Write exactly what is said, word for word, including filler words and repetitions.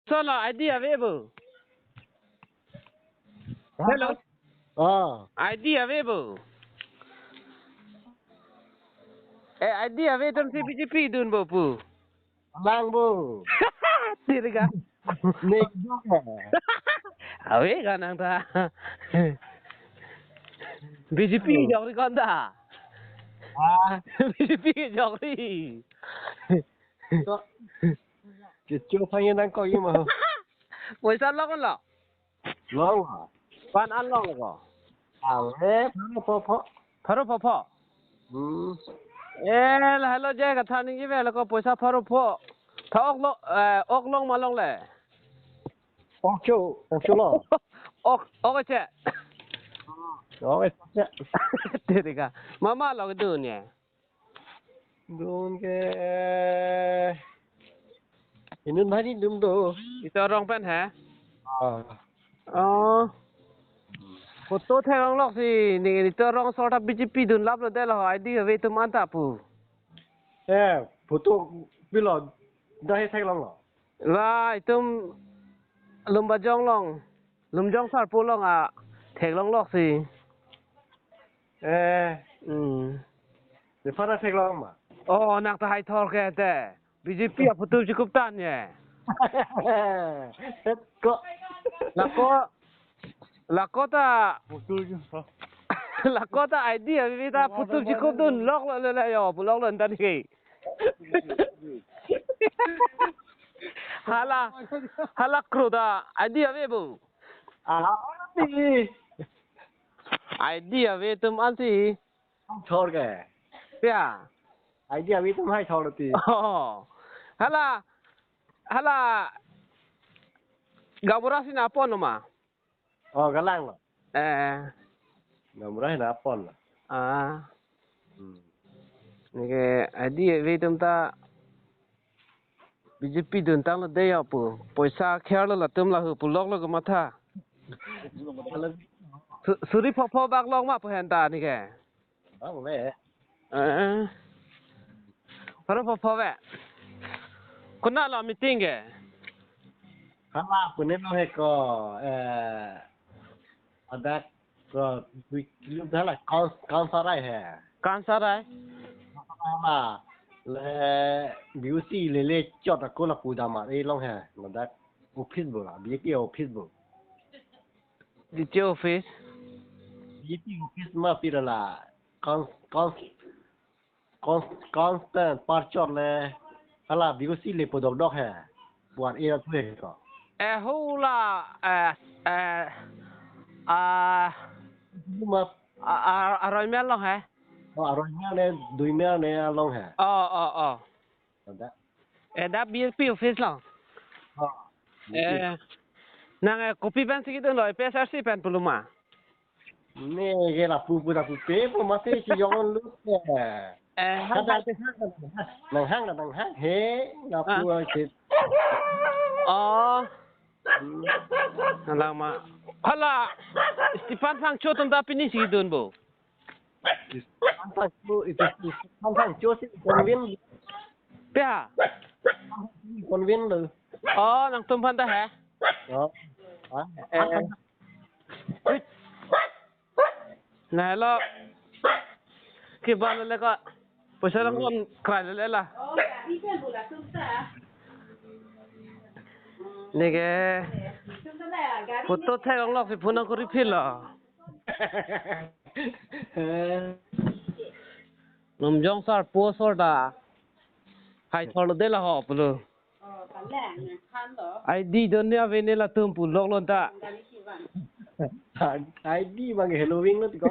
Solo, I D ave bo. Hello. Oh. I D ave bo. Eh, I D ave atum si B J P dun bo pu. Lang bo. Tirga. Nek juga. Ave ga nang ta. B J P jok ri kon ta. Ah. B J P jok ri. Kok. Kecho phang nang kok ima. Poisa long lo. Long ha. Pan an long ko. Ang eh, pharo pho pho. Pharo pho pho. Hmm. Eh, la hello je katha ningje ve lo ko poisa pharo pho. Tha ok lo, eh, ok long ma longle. Ok cho, ok cho lo. Ok, ok che. Ok che. Tirga. Mama lo dun ye. Dun ke. Inut bhari dum do. Itum arong pen he? Ah. Oh. Photo theklong lok si, ne itum arong asor ta B J P dun lap lo det lo, I D ave atum anta pu. Eh, photo pilo, dak he theklong lo. La, itum Lumbajong along, Lumjong Sarpo along a theklong lok si. Eh. Hmm. Nephan ta theklong ma? Oh, nang ta hai thor ke te. B J P aphutum chikup tan ye. Ko. Lako, lako ta, lako ta I D ave ta aphutum chikup dun lok lo le le yo, pu lok lo ntan ke. Hala, hala kru ta I D ave bo. Ah, ni. I D ave atum ansi. Thor ke. Ya. I D ave atum hai thor ti. Oh. Hala, hala gaonbura si nangpon ma? Oh, galang lo. Eh. Gaonbura si nangpon lo. Ah. Hmm. Neke I D ave atum ta B J P dun tang lo det ya pu. Poisa kher lo latum la hu pu lok lo kamatha. Su-, suri pho pho bak long ma pu hen ta neke. Bak le. Eh. Pharo pho pho ve. Konat lo meeting ke? Hala, pune lo he ko, eh, adak ko, dui kilo hala, Kan-, Kansarai he. Kansarai? Hala, le, B O C le le chot ako lapu damar e long he, ladak office bo la, B J P office bo. D T O office? B J P office ma pira la, Kan-, Kan-, Cons-, Constant Parchor le, hala B O C le podok dok he. Buat era tu he ko. Eh, hula, eh, eh, ah, Cuma ah, ah, aroi mel long he. Oh, aroi mel ne, dui mel ne long he. Oh, oh, oh. Ada. Eh, dak B J P office long. Oh. Eh, nang, eh, kopi pen si kedun lo, A P H L C pen pulo ma? Ne ke lapu pu lapu pe pu mate si jong lo. Eh, hang kada hang. Nang hang, nang hang he, lapu Ah. Ke. Oh. Hmm. Hala ma. Hala. Stephen Phangcho atum ta pini si kedun bo. Stephen Phangcho, itu Stephen Phangcho si convince. Pia? Convince lo. Oh, nangtum aphan ta he? Oh. Ah. Eh. Na, hello. Ke ba le ko. Poisa lang kon krai le la. Neke. Photo theklong lok si phone ko refill lo. Lumjong Sarpo asor ta. Hai thor lo det la ho pulo. I D dun ne ave ne latum pu lok lo ta. I D bang hello wing lo ti ko.